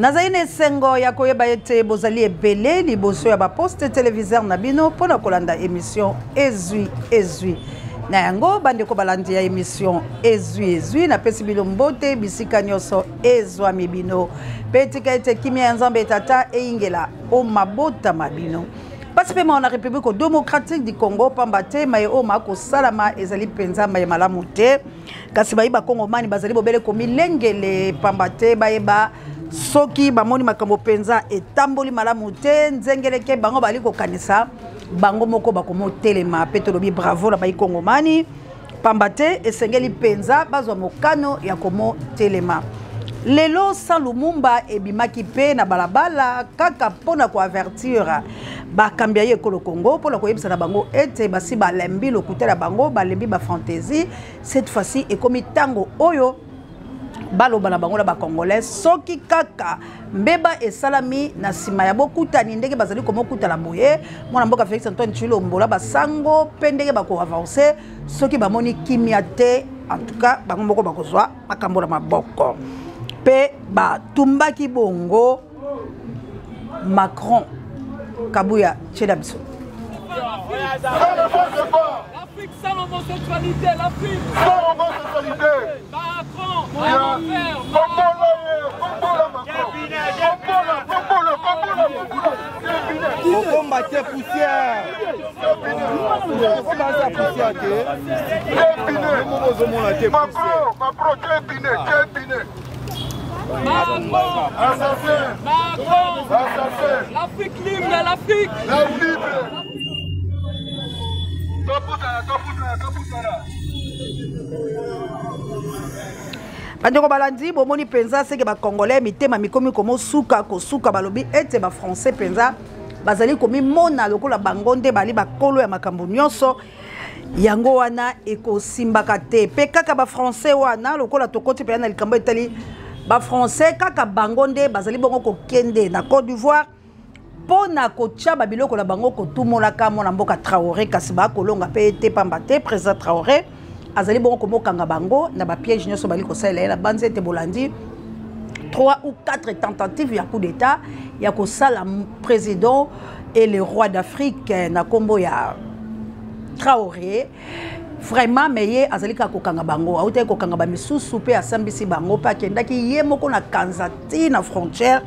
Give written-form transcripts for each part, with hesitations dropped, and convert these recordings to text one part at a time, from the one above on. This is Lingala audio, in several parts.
Nazali na esengo ya koyeba ete bozali ebele liboso ya baposte televiseur na bino mpo na kolanda emission Ezwi Ezwi. Na yango bandeko balandi ya emission Ezwi Ezwi, napesi bino mbote bisika nyonso ezwami bino, mpe tika ete kimia ya Nzambe Tata eyingela o mabota ma bino. Mpasi mpe mawa na Republique democratique du Congo, pamba te maye oyo makosalama ezali mpenza maye malamu te. Kasi bayi bakongomani bazali bobele komilengele, pamba te bayeba soki bamoni makambo mpenza etamboli malamu te, nzengeleke bango bali kokanisa bango moko bakomotelema. Mpe tolobi bravo na bayi kongomani, pamba te esengeli mpenza bazwa mokano ya komotelema. Lelo sans Lumumba ebimaki mpe na balabala kaka mpo na koavertir bakambi ya ye ekolo Congo, mpo na koyebisa na bango ete basi balembi lokuta na bango, balembi ba fantaisie. Cette fois-ci ekomi ntango oyo baloba na bango na bacongolais, soki kaka mbeba esalami na nsima ya bokutani ndenge bazali komokutana boye, mwana mboka Félix Antoine Tshilombo na basango mpe ndenge bakoavancer, soki bamoni kimia te, en tout cas bango moko bakozwa makambo na maboko. Mpe batumbaki bongo Macron. Kabuya tiela biso. L'Afrique sans l'homosexualité, l'Afrique sans l'homosexualité. Macron, Kokomba te poussière. Kokomba eza poussière te. Ozomona te poussière. Macron, Kebine, Kebine. Macron, Assassin. Macron, Assassin. L'Afrique libre, l'Afrique. La libre. Toputana, toputana, toputana. Bandeko balandi, bomoni mpenza seke bacongolais mitema mikomi komosuka kosuka, balobi ete bafrançais mpenza bazali komimona lokola bango nde bali bakolo ya makambo nyonso, yango wana ekosimbaka te. Mpe kaka bafrançais wana, lokola tokoti mpenza na likambo etali bafrançais, kaka bango nde bazali bongo kokende na Côte d'Ivoire mpo na kotia babiloko na bango kotumolaka mwana mboka Traoré, kasi bakolonga mpe te, pamba te président Traoré azali bongo komokanga bango na bapiège nyonso bali kosalela ye. Na banzi ete bolandi 3 ou 4 tentatives ya coup d'état ya kosala président et le roi d'Afrique na kombo ya Traoré. Vraiment, mais ye azali kaka kokanga bango, autaki kokanga ba misusu mpe asambisi bango, mpe akendaki ye moko na Kanza ti na frontière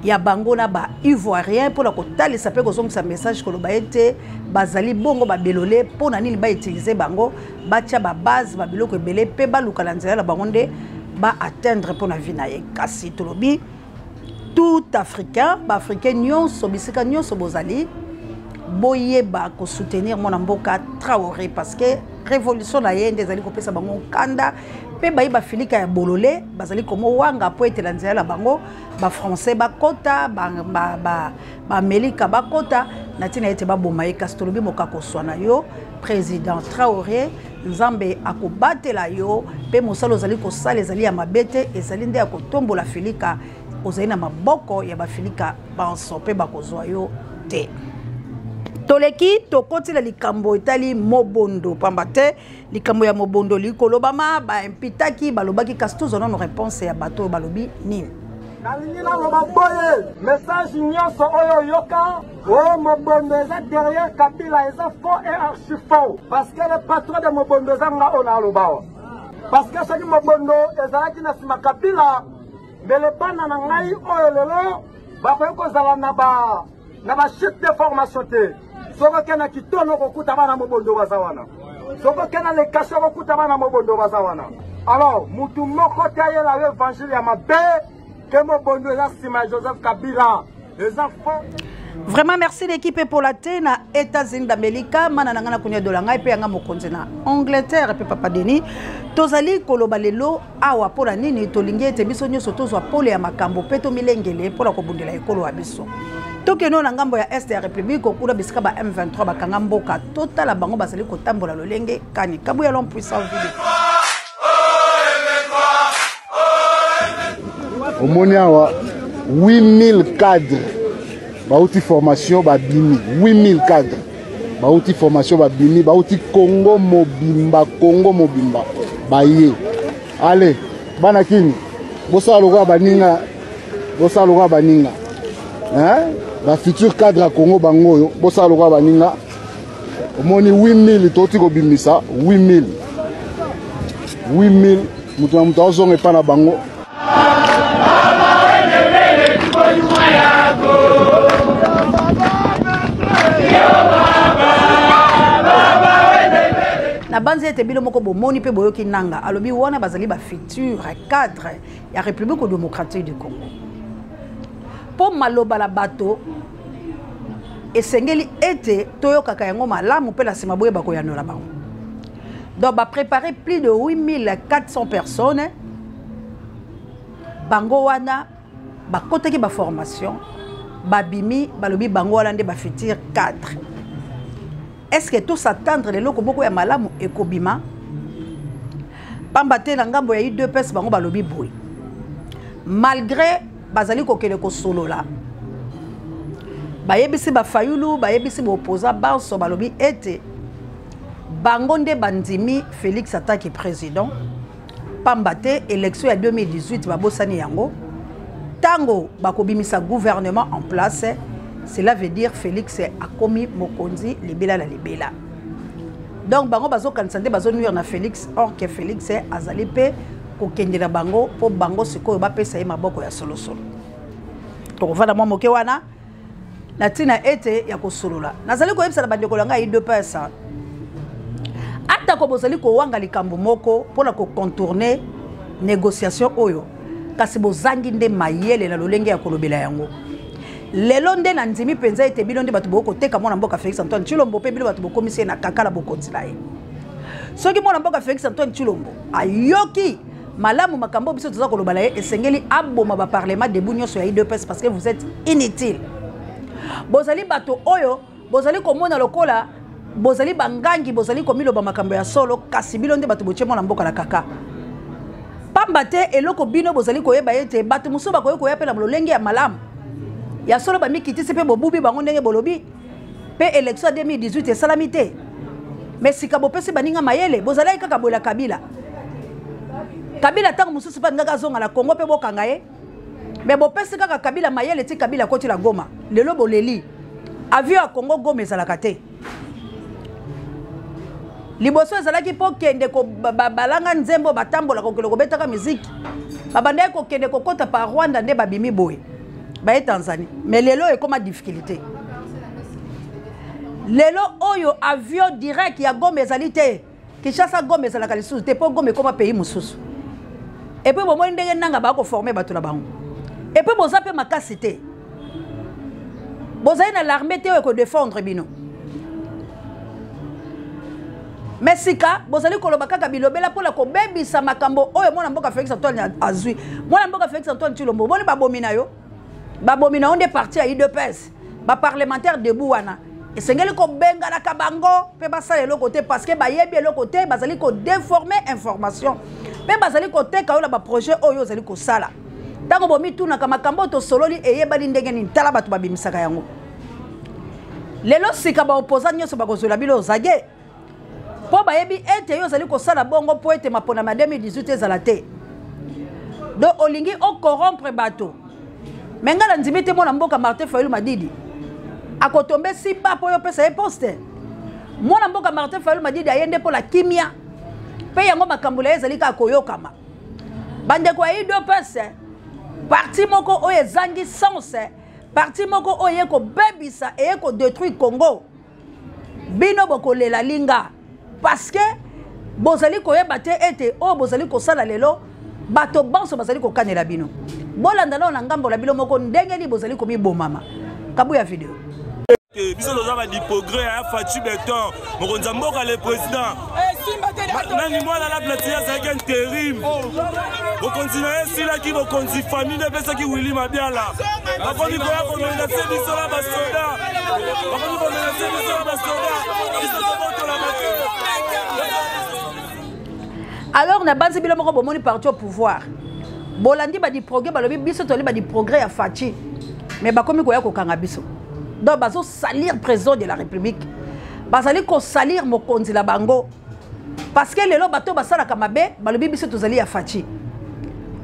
ya bango na ba Ivoirien mpo na kotalisa mpe kozongisa message, koloba ete bazali bongo babelole mpo na nini bautilize bango, batia ba base ba biloko ebele mpe baluka na nzela na bango nde ba atteindre mpo na vie na ye. Kasi tolobi tout africain, baafricain nyonso bisika nyonso bozali, boyeba kosoutenir mwana mboka Traoré, parce que révolution na ye nde ezali kopesa bango nkanda, mpe bayi bafilika ya bolole bazali komowanga mpo ete na nzela na bango bafrançais bakota, baamerika bakota na ntina ete baboma ye. Kasi tolobi mokakoswa na yo président Traoré, Nzambe akobatela yo, mpe mosala ozali kosala ezali ya mabe te, ezali nde ya kotombola filika. Ozali na maboko ya bafilika banso mpe bakozwa yo te. Toleki tokoti na likambo etali mobondo, pamba te likambo ya mobondo likolobama baimpitaki balobaki, kasi tozwa nano réponse ya bato oyo balobi nini. Nalingi naloba boye, message nyonso oyo oyoka oyo mobondo eza derrière Kabila eza faux et archi faux, parce que le patron de mobondo eza nga oyo naloba awa. Parce que soki mobondo ezalaki na nsima Kabila, mbele bana na ngai oyo lelo bakoki kozala na ba na ba chute de formation te. Soki oke na Kitono okokuta bana mobondo baza wana, soki oke na Lekasi okokuta bana mobondo baza wana. Alors mutu moko te ayela yo évangile ya mabe ke mobondo eza nsima ya Joseph Kabila, eza faux. Vraiment merci l'équipe pour la thé na États-Unis d'Amérique, mana na ngana kunya dola ngai pe yanga mokonzi na Angleterre pe papa Denis. Tozali koloba lelo awa pona nini tolingi ete biso nyonso tozwa pole ya makambo pe tomilengele pona kobundela ekolo ya biso. Tokende na ngambo ya Est ya République kuna bisika ba M23 bakanga mboka, totala bango bazali kotambola lolenge kani. Kabuya l'homme puissant video. Omoni awa 8000 cadres bauti formation babimi, 8000 cadres bauti formation babimi, bauti Congo mobimba, Congo mobimba baye. Allez bana kini, bosala lokola baninga, Bosala lokola baninga. Hein? Ba futur cadre ya Congo bango oyo, bosala lokola baninga. Omoni 8000 toti kobimisa 8000. 8000 moto na moto azonga epai na bango. Nabanzi ete bino moko bomoni mpe boyoki nanga alobi wana bazali bafuture cadre ya République démocratique du Congo. Mpo maloba na bato esengeli ete toyokaka yango malamu mpe na nsima boyeba koyanola bango. Donc bapréparé plus de 8400 personnes bango wana bakotaki baformation babimi balobi bango wana nde bafutur cadre. Est-ce que tos'attendre leloko moko ya malamu ekobima? Pamba te na ngambo ya UDPS bango balobi boye, malgré bazali kokende kosolola, bayebisi bafayulu, bayebisi baopposant banso, balobi ete bango nde bandimi Félix ataki président, pamba te élection ya 2018 babosani yango. Tango bakobimisa gouvernement en place, cela veut dire Félix akomi mokonzi libela na libela. Donc bango bazokanisa nde bazonuire na Félix, or que Félix azali mpe kokende na bango mpo bango sikoyo bapesa ye maboko ya solosolo. Tokovanda mwa moke wana na ntina ete ya kosolola. Nazali koyebisa na bandeko na ngai UDPS, atako bozali kowanga likambo moko mpona kocontourner négociation oyo, kasi bozangi nde mayele na lolenge ya kolobela yango. Lelo nde na ndimi mpenza ete bino nde bato bokoteka mwana mboka Félix Antoine Tshilombo, mpe bino bato bokomisi ye na kaka na bokonzi na ye. Soki mwana mboka Félix Antoine Tshilombo ayoki malamu makambo biso toza koloba na ye, esengeli aboma ba parlement debout nyonso ya UDPS, parce que vous êtes inutile. Bozali bato oyo bozali komona lokola bozali bangangi, bozali komiloba makambo ya solo, kasi bino nde bato botie mwana mboka na kaka. Pamba te eloko bino bozali koyeba ete bato mosusu bakoki koya mpe na lolenge ya malamu ya solo, bamikitisi mpe bobubi bango ndenge bolobi, mpe élection ya 2018 esalami te. Mais sika bopesi baninga mayele, bozalaki kaka boyela Kabila. Kabila ntango mosusu mpe alingaki azonga na Congo mpe bokanga ye, mais bopesi kaka Kabila mayele ti Kabila akoti na Goma. Lelo boleli avion ya Congo Goma ezalaka te. Liboso ezalaki mpo kende balanga nzembo batambolaka kokende kobetaka miziki, babandaki kokende kokota pa Rwanda nde babimi boye baye Tanzanie. Mais lelo ekoma difficulté. Lelo oyo avion direct ya Goma ezali te. Kinshasa Goma ezalaka lisusu te, mpo Goma ekoma pays mosusu. Et puis bomoni ndenge nanga bakoforme bato na bango. Et puis boza mpe makasi te, bozali na l'armée te oyo ekodefendre bino. Mais sika bozali koloba kaka bilobela mpona kobebisa makambo oyo mwana mboka Félix Antoine azwi. Mwana mboka Félix Antoine Tshilombo, boni babomi na yo, babomi na yo nde parti ya UDPS, baparlementaire debout wana esengeli kobenganaka bango mpe basala eloko te, parce que bayebi eloko te, bazali kodeforme information mpe bazali koteka yo na baprojet oyo ozali kosala. Ntango bomitunaka makambo oyo tosololi eyebani ndenge nini, tala bato babimisaka yango. Lelo sika baopposant nyonso bakozwela bino ozage, mpo bayebi ete yo ozali kosala bongo mpo ete maponami ya 2018 ezala te. Donc olingi ocorrompre bato. Me ngai nandimi te mwana mboka Martin Fayulu Madidi akotombe simba mpo yo opesa ye poste. Mwana mboka Martin Fayulu Madidi aye nde mpo na kimia, mpe yango makambo na ye ezali kaka koyokama. Bandeko ya UDPS, parti moko oyo ezangi sens, parti moko oyo eye kobebisa, eye kodétruire Congo, bino bokolela linga, parce que bozali koyeba te ete oyo bozali kosala lelo bato banso bazali kokanela bino. Bolanda nao na ngambo na bino moko ndenge nini bozali komibomama. Kabuya video. Biso toza ba diprogrès ya Fatshi Beton, mokonzi ya mboka, le président nani mwana la platine azalaki intérim, bokonzi na ye esilaki, bokonzi famille nde epesaki Willy Mabiala. Bakomi koya komenase biso na basoda, bakomi komenase biso na basoda, biso tobotola bato. Alors na banzi bino moko bomoni parti au pouvoir, bolandi ba diprogrès, balobi biso toli ba diprogrès ya Fatshi, mais bakomi koya kokanga biso. Donc bazo salir président de la République, bazali kosalir mokonzi na bango, parce que lelo bato basalaka mabe balobi biso tozali ya Fatshi.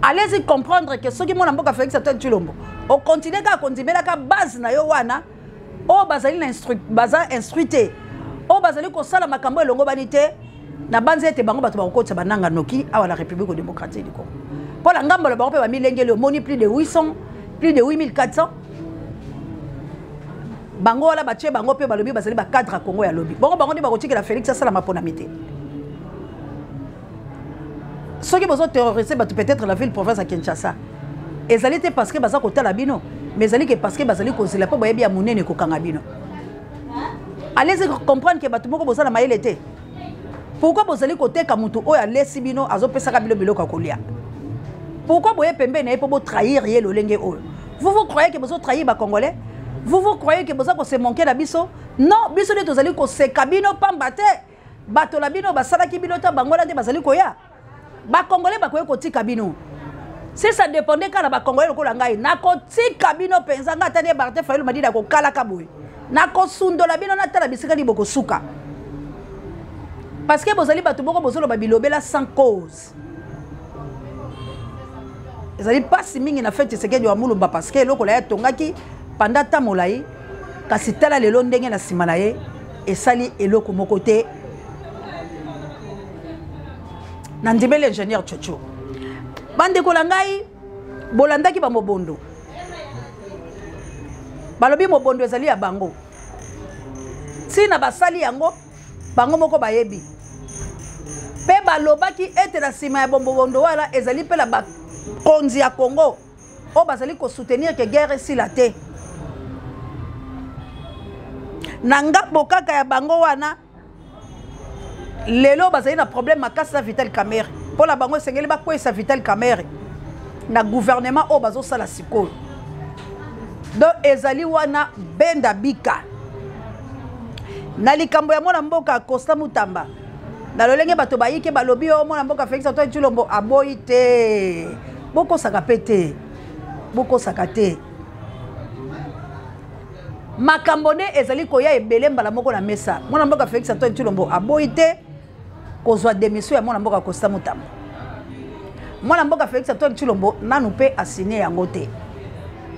Allez-y comprendre que soki mwana mboka Félix Antoine Tshilombo okontinue kaka kondimelaka base na yo wana oyo bazali na instru, baza instruit te, oyo bazali kosala makambo elongobani te, na banzi ete bango bato bakokotisa bananga noki awa na République démocratique du Congo. Mpo na ngambo na bango mpe bamilengeli, omoni plus de 800, plus de 8400 bango wana batie bango mpe balobi bazali bacadre ya Congo ya lobi. Bongo bango nde bakotikela Félix asala maponami te. Soki bozoterrorise bato peut-être la ville province ya Kinshasa, ezali te parce que baza kotala bino, mais ezali ke parce que bazali kozela mpo boyebi ya monene ekokanga bino. Allez comprendre ke bato moko boza na mayele te. Pourquoi bozali koteka motu oyo alesi bino, azopesaka bino biloko ya kolia? Pourquoi boye pembeni na ye mpo botrahir ye lolenge oyo? Vous vous croyez que bozotrahir bacongolais? Vous vous croyez que boza kose manquer na biso? Non, biso nde tozali koseka bino pamba te. Bato na bino basalaki bino ta bango wana nde bazali koya. Bacongolais bakoki kotika bino. Si ça dépendait kaka na bacongolais lokola ngai, nakotika bino mpenza. Ngai ata nde Martin Fayulu Madidi akokalaka boye, nakosundola bino, natala bisika nini bokosuka. Parce que bozali bato moko bozoloba bilobela sans cause. Ezali mpasi mingi na Félix Tshisekedi wa Mulumba, parce que eloko na ye atongaki pendant temps molai, kasi tala lelo ndenge na nsima na ye esali eloko moko te. Nandimeli ingénieur Chocho. Bandeko na ngai, bolandaki ba mobondo, balobi mobondo ezali ya bango, ntina basali yango bango moko bayebi. Mpe balobaki ete na nsima ya mobondo wana ezali mpe na bakonzi ya Congo oyo bazali kosoutenir ke guerre esila te. Na ngambo kaka ya bango wana lelo bazali na problème makasi na Vital Kamerhe. Mpo na bango esengeli bakweyisa Vital Kamerhe na gouvernement oyo bazosala sikoyo. Donc ezali wana benda bika na likambo ya mwana mboka Constant Mutamba. Na lolenge bato bayike balobi oyo mwana mboka Félix Antoine Tshilombo aboyi te. Bokosaka pe te, bokosaka te. Makambo nde ezali koya ebele mbala moko na mesa. Mwana mboka Félix Antoine Tshilombo aboyi te kozwa démission ya mwana mboka Constant Mutamba. Mwana mboka Félix Antoine Tshilombo nanu mpe asigne yango te,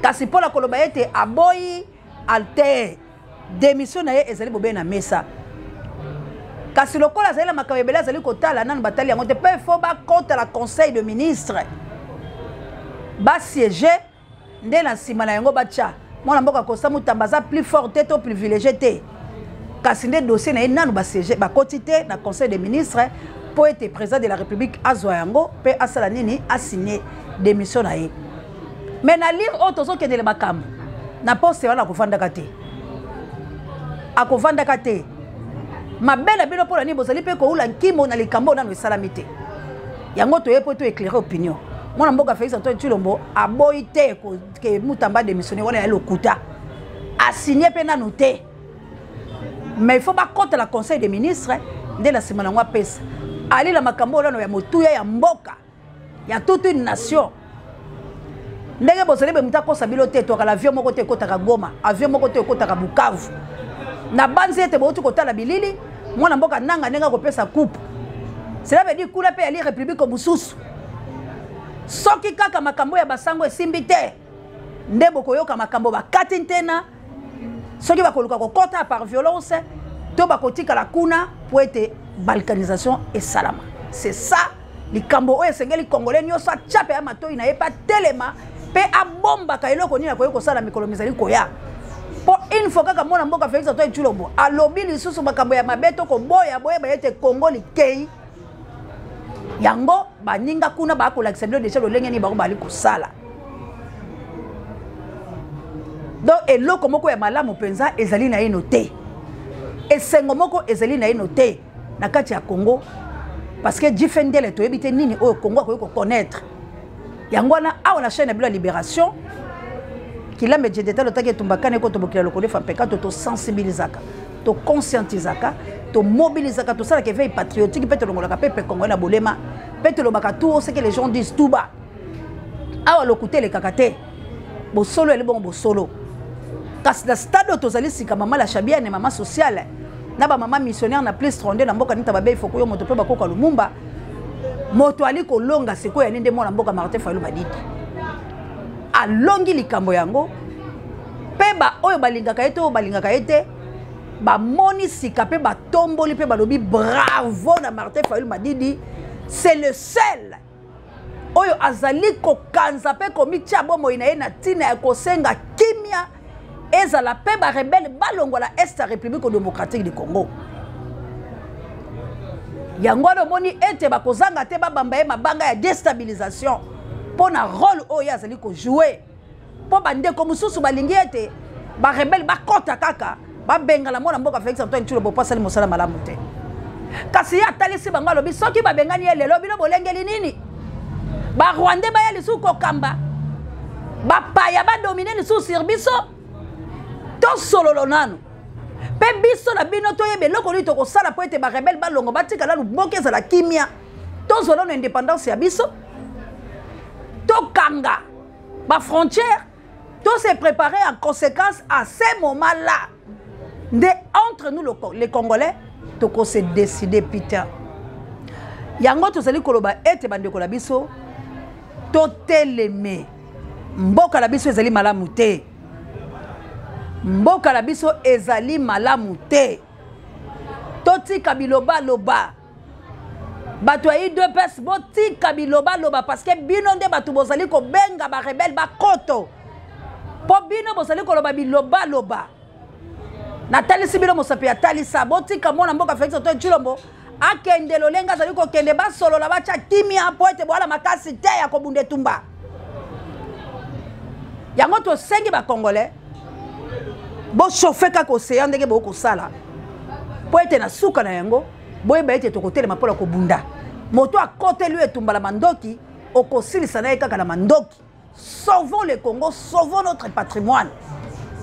kasi mpo na koloba ete aboyi alter démission na ye ezali bobele na mesa. Kasi lokola azali na makambo ebele azali kotala, nanu batali yango te. Mpe fo bakota la conseil de ministre basiége nde na nsima na yango batya mwana mboka Constant Mutamba. Aza plus fort te to privilégié te, kasi nde dossier na ye nanu basiége, bakoti te na conseil des ministres mpo ete président de la République azwa yango mpe asala nini, asigne démission na ye. Mais na lire oyo tozokendele makambo na poste wana, akovandaka te, akovandaka te. Mabe na bino mpona nini bozali mpe koula nkimo na likambo nano esalami te? Yango toye mpo to éclairer opinion. Mwana mboka Félix Antoine Tshilombo aboyi te ke Mutamba démissionné, wana ya lokuta. Asigne mpe nanu te, mais il faut bakota la conseil des ministres nde na nsima nango apesa alila makambo oyo nano ya motuya ya mboka ya toute une nation. Ndenge bozali boye, moto akosa bino te. Twakala avion moko te ekotaka Goma, avion moko te ekotaka Bukavu. Na banzi ete bouti kotala bilili mwana mboka nanga ndenge akopesa coupe, cela veut dire kuna mpe yali république mosusu. Soki kaka makambo ya basango esimbi te, nde bokoyoka makambo bakati ntena. Soki bakoluka kokɔta par violence to bakotikala kuna po ete balkanisation esalama. C'est ça likambo oyo esengeli congolais nyonso atya mpe ya matoi na ye mpe atelema mpe abombaka eloko nini akoki kosala mikolo mizali koya. Mpo une fois kaka mwana mboka Félix Antoine Tshilombo alobi lisusu makambo ya mabe to koboya, boyeba ete Congo likei yango. Baninga kuna bakolakisa bino deja lolenge nini bango bali kosala. Donc eloko moko ya malamu mpenza ezali na ino te, esengo moko ezali na ino te na kati ya Congo, parce que Jifendele toyebi te nini oyo Congo akoki koconnaître. Yango wana awa na chaîne na bino ya Libération Kilambe Djedeta lotaki etumbakana ekotobokela lokolo efa mpeka to tosensibilisaka, toconscientisaka, tomobilisaka, tosalaka éveil patriotique mpe tolongolaka mpe congolais na bolema mpe tolobaka tout ce que les gens disent tout bas. Awa lokuta elekaka te, bosolo eli bongo bosolo. Kasi na stade oyo tozali sika, mama la Chabiane, mama sociale na bamama missionnaire na plus 32 na mboka nita babei foko yo moto mpe bakoka Lumumba. Moto ali kolonga sikoyo yani nde mwana mboka Martin Fayulu Madidi alongi likambo yango, mpe baoyo balingaka ye te, oyo balingaka ye te, bamoni sika mpe batomboli mpe balobi bravo na Martin Fayulu Madidi. C'est le seul oyo azali kokanza mpe komitia bomoi na ye na ntina ya kosenga kimia ezala mpe barebele balongola est ya République démocratique du Congo. Yango wana omoni ete bakozanga te babamba ye mabanga ya déstabilisation mpo na rôle oyo ye azali kojoue, mpo bandeko mosusu balingi ete barebele bakɔta kaka babengana mwana mboka Félix Antoine Tshilombo mpo asali mosala malamu te. Kasi ye atalisi bango, alobi soki babengani ye lelo, bino bolengeli nini? Barwandais baya lisusu kokamba, bapaya badomine lisusu sur biso? Tosololo nanu mpe biso na bino toyeba eloko nini tokosala mpo ete barebele balongo, batika nanu mboka ezala kimia, tozwa nanu indépendance ya biso, tokanga bafrontière, to se préparer en conséquence. À ce moment-là nde entre nous les Congolais tokose décider. Peter, yango tozali koloba ete bandeko na biso toteleme. Mboka na biso ezali malamu te, mboka na biso ezali malamu te. Totika bilobaloba. Bato ya UDPS, botika bilobaloba, parce que bino nde bato bozali kobenga barebele bakoto, mpo bino bozali koloba bilobaloba. Natalisi bino mosapi ya talisa. Botika mwana mboka Félix Antoine Tshilombo akende lolenge azali kokende, basolola, batya kimia, mpo ete bwala makasi te ya kobunda etumba yango. Tosengi bacongolais bochauffe kaka oseya ndenge bokosala, mpo ete na suka na yango boyeba ete tokotelema mpo na kobunda. Moto akoteli oyo etumba na mandoki, okosilisa na ye kaka na mandoki. Sauvons le Congo, sauvons notre patrimoine.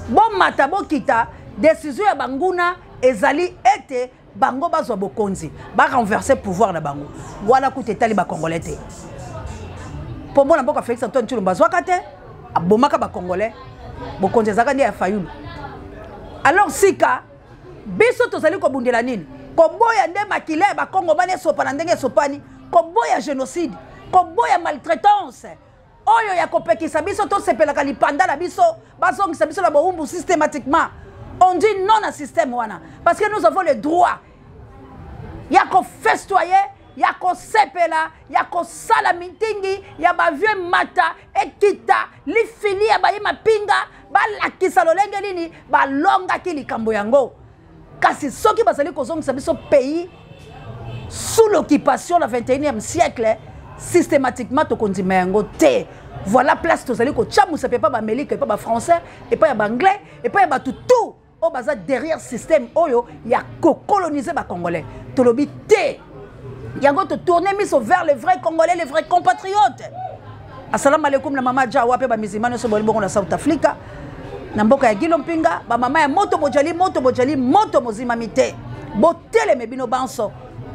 Bomata bokita, décision ya banguna ezali ete bango bazwa bokonzi, barenverse pouvoir na bango wana. Kuta etali bacongolais te, mpo mwana mboka Félix Antoine Tshilombo azwaka te, abomaka bacongolais. Bokonzi ezalaka nde ya Fayulu. Alors sika biso tozali kobundela nini? Koboya nde makila ya bakongomani esopana ndenge esopani, koboya génocide, koboya maltraitance oyo ya kopekisa biso tosepelaka lipanda na biso, bazongisa biso na bowumbu systématiquement. On dit non na système wana, parce que nous avons le droit ya kofestoyer, ya kosepela, ya kosala mitingi ya bavieux mata ekita lifili ya baye mapinga balakisa lolenge nini balongaki likambo yango. Kasi soki bazali kozongisa biso pays sous l'occupation na 21e siècle systématiquement, tokondima yango te. Voilà place tozali kotya mosapi epai baamérique, epai bafrançais, epai ya baanglais, epai ya bato tout oyo baza derrière système oyo ya kocoloniser bacongolais. Tolobi te, yango totourne miso vers les vrais Congolais, les vrais compatriotes. Assalamu alaikum na mama Jawa mpe bamizima nyonso boli bongo na South Africa, na mboka ya Gilo Mpinga. Bamama ya moto bojali, moto bojali, moto mozimami te, boteleme bino banso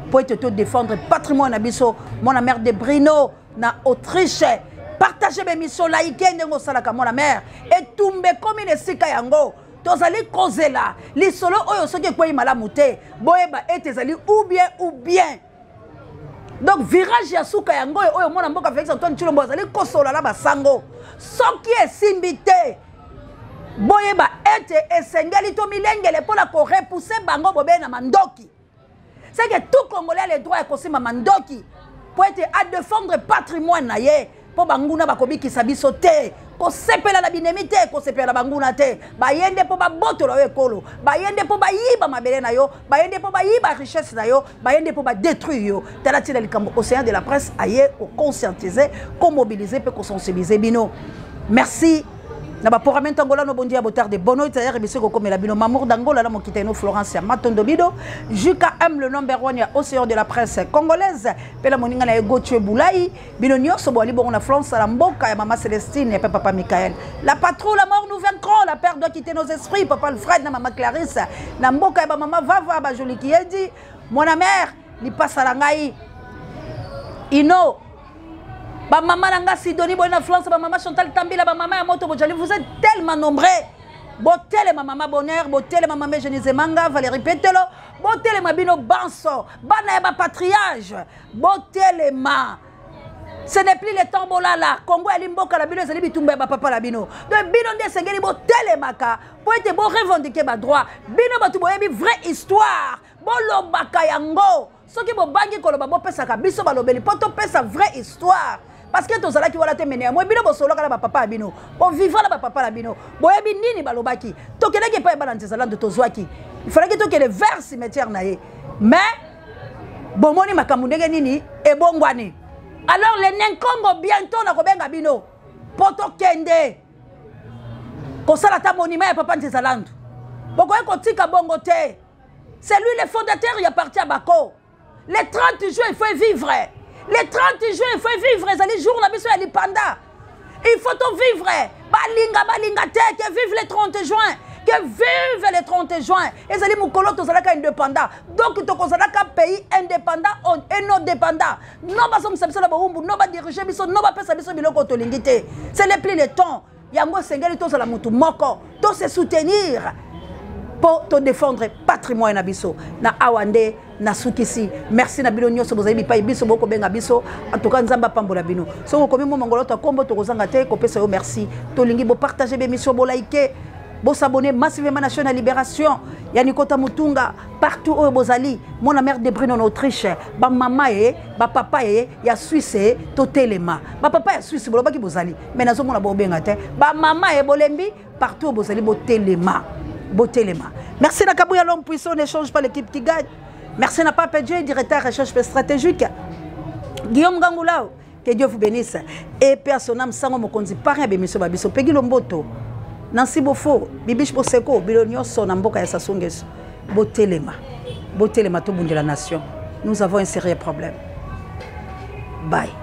mpo ete todéfendre patrimoine na biso. Mwana mare de Brino na Autriche, partage bémission, like ndenge osalaka. Mwana mare, etumba ekomi na esika yango tozali kozela lisolo oyo. Soki ekwei malamu te, boyeba ete ezali ou bien ou bien. Donc virage ya suka yango oyo, oyo mwana mboka Félix Antoine Tshilombo azali kosola na basango. Soki esimbi te, boyeba ete esengeli to milengele mpo na korepousse bango bobe na mandoki. C'est que tout Congolais a le droit ya kosimba mandoki mpo ete adefendre patrimoine na ye, mpo banguna bakobikisa biso te. Kosepela na binemi te, kosepela na banguna te. Baye nde mpo babotola yo ekolo, baye nde mpo bayiba mabele na yo, baye nde mpo bayiba richesse na yo, baye nde mpo badétruire yo. Tala ntina likambo Océan de la Presse aye koconscientiser, komobiliser mpe kosensibiliser bino. Merci na baporamento Angola no bondi ya botarde bono itayere biso kokomela bino Mamour d'Angola na mokita eno Florence ya Matondo Bido Juka M, le number one ya Océan de la Presse congolaise, mpe na moninga na ye Gauthier Boulai. Bino nyonso boali bongo na France, na mboka ya mama Célestine mpe papa Michael. La patrouille, la mort nous vaincrons, la peur doit quitter nos esprits. Papa Alfred na mama Clarisse, na mboka ya bamama Vava Bajoliki Edi, mwana mare lipasa na ngai ino, bamama na nga Sidoni boye na France, bamama Chantal Tambila, bamama ya moto bojali, vous êtes tellement nombreux. Botelema mama Bonheur, botelema mama Eugénie Manga, Valérie Petelo, botelema bino banso, bana ya ba patriage, botelema. Ce n'est plus le temps bolala. Congo ali mboka la bino ezali bitumba ya ba papa la bino. Donc bino nde esengeli botelemaka po ete bo revendiquer ba droit. Bino bato boyebi vraie histoire, bolobaka yango. Soki bobangi koloba bopesaka biso balobeli po topesa vraie histoire. Parce que tozalaki wana te mene ya moi bino bosololaka na bapapa ya bino, bovivra na bapapa na bino, boyebi nini balobaki. Tokendaki epai ya bana Nzezalando, tozwaki, il fallaki tokende vers cimetière na ye, mais bomoni makambo ndenge nini ebongwani. Alors le Nenkongo bientôt nakobenga bino po tokende kosala ata monument ya papa Nzezalando. Bokoki kotika bongo te. C'est lui le fondateur ya parti ya Bako. Le 30 juin il faut vivre. Le 30 juin il faut vivre, ezali jour na biso ya lipanda. Il faut to vivre. Balinga balinga te, que vive le 30 juin. Que vive le 30 juin. Ezali mokolo tozalaka indépendant. Donc tokozalaka pays indépendant et non dépendant. Non bazongisa biso na bowumbu, non ba diriger biso, non bapesa biso biloko tolingi te. Ce n'est plus le temps. Yango esengeli tozala mutu moko, to se soutenir po to défendre patrimoine na biso. Na awa nde nasukisi. Merci na bino nyonso bozali bipai biso bokobenga biso. En tout cas Nzambe apambola bino. Soki okomi mwa mongolo to kombo tokozanga te kopesa yo merci. Tolingi bo partager be mission, bo liker, bo s'abonner massivement na chaîne Libération ya Nikota Mutunga partout oyo bozali. Mona mère de Bruno en Autriche, ba mama e, ba papa e ya Suisse e, totelema. Ba papa ya Suisse bolobaki bozali, mais nazomona bobenga te. Ba mama e bolembi partout oyo bozali, botelema. Botelema. Merci na Kabouya l'homme puissant, ne change pas l'équipe qui gagne. Merci na Pape Dieu, directeur recherche stratégique. Guillaume Gangoulao, que Dieu vous bénisse. Et paix à son âme, sango mokonzi, parrain bémission babiso, Peggy Lomboto, Nancy Bofo, Bibiche Boseko, Bilo nyonso na mboka ya Sassou Nguesso. Botelema. Botelema to bundela nation. Nous avons un sérieux problème. Bye.